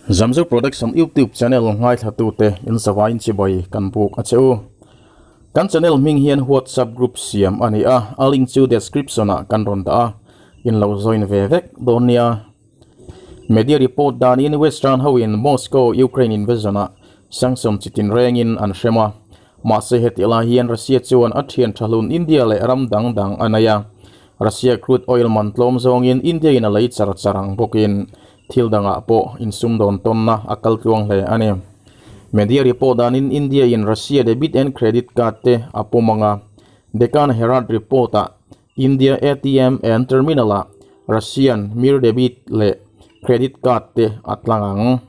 Zamzo Production YouTube channel ngaithlatute in zavain chibai kan buk a che u. Kan channel hming hian WhatsApp group siam a ni a, a link chu description ah kan rawn dah a, in lo join ve vek dawn nia. Media report danin Western hoin Moscow Ukraine invasion ah sanction chi tinrengin an hrem a, mahse heti lai hian Russia chuan a thian tha hlun India leh ram dang dang a nei a. Russia crude oil man tlawm zawngin India in a lei char char ang bawkin Thil dangah pawh insumdawn tawnna a kal tluang hle a ni. Media report danin India in Russia debit and credit card te a pawm ang a, Deccan Herald report ah India ATM and terminal ah Russian Mir debit leh credit card te a tlang ang.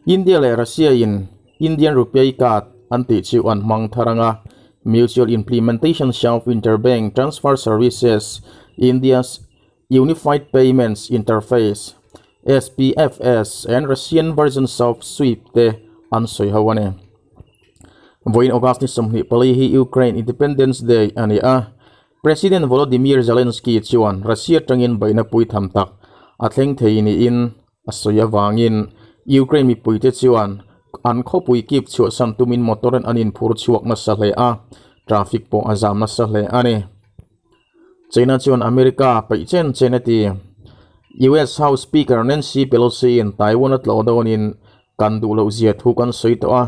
India leh Russia in Indian Rupee card an tih chu an hmang thar ang a, Mutual Implementation of Interbank Transfer Services India's Unified Payments Interface, SPFS, and Russian versions of SWIFT te an sawi ho a ni. Vawiin August ni 24 hi Ukraine Independence Day a ni a, President Volodymyr Zelensky chuan Russia atangin beihna pui tham tak a thleng thei niin a sawi avangin Ukraine mipuite chuan an khawpui Kyiv chhuahsan tumin motor in an inphur chhuak nasa hle a, traffic pawh a zam nasa hle a ni. China chuan America peih chen chen a ti. US House Speaker Nancy Pelosi in Taiwan a tlawh dawnin kan duh loh zia thu kan sawi tawh a,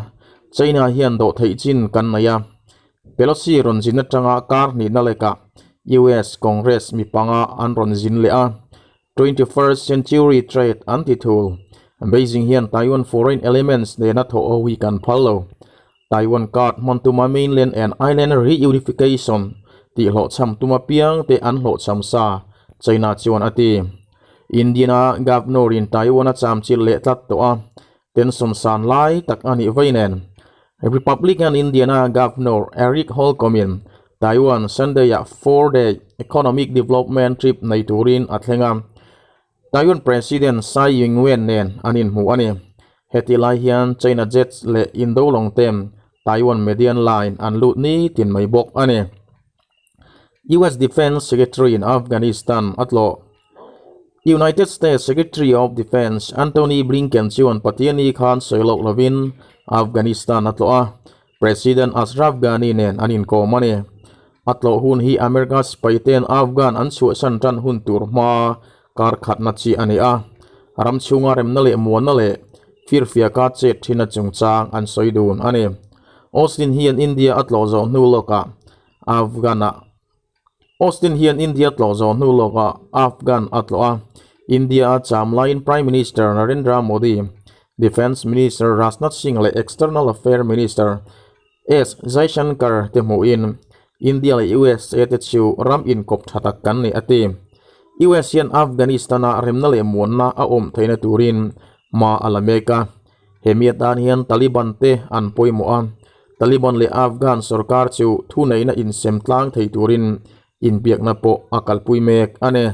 China hian dawh theih chin kan nei a. Pelosi rawn zin atanga kar hnihna lekah US Congress mi panga an rawn zin leh a, 21st Century Trade an ti thul. Beijing hian Taiwan foreign elements nena thawh ho hi kan phal lo. Taiwan card hman tuma mainland and island reunification tih hlawhchham tuma piang te an hlawhchham sa, China chuan a ti. Indian-a governor-in Taiwan a cham chilh leh tlat tawh a, tension san lai tak a nih vei nen. Republican Indiana Governor Eric Holcomb-in Taiwan Sunday-ah four-day economic development trip nei turin a thleng a, Taiwan President Tsai Ing-wen nen an inhmu a ni. Heti lai hian China jets leh indo lawng ten Taiwan median line an lut nitin mai bawk a ni. US Defense Secretary in Afghanistan a tlawh. United States Secretary of Defense Antony Blinken chuan Pathiani khan sawi loh lovin Afghanistan a tlawh a, President Ashraf Ghani nen an inkawm a ni. A tlawh hun hi America sipaiten Afghan an chhuahsan tan hun tur hma kar khatna chi a ni a, ram chhunga remna leh muanna leh firfiaka chet thin a chungchang an sawi dun a ni. Austin hian India a tlawh zawh hnu lawkah Afghan-ah Austin hian India tlawh zawh hnu lawkah Afghan a tlawh a, India-a cham laiin Prime Minister Narendra Modi, Defence Minister Rajnath Singh leh External Affair Minister S Jaishankar te hmuhin India leh USA te chu ram inkawp tha tak kan ni a ti. US hian Afghanistan-ah remna leh muanna a awm theihna turin hma a la mek a, Hemi atan hian Taliban te an pawimawh a, Taliban leh Afghan sorkar chu thuneihna insem tlang thei turin inbiakna pawh a kalpui mek a ni.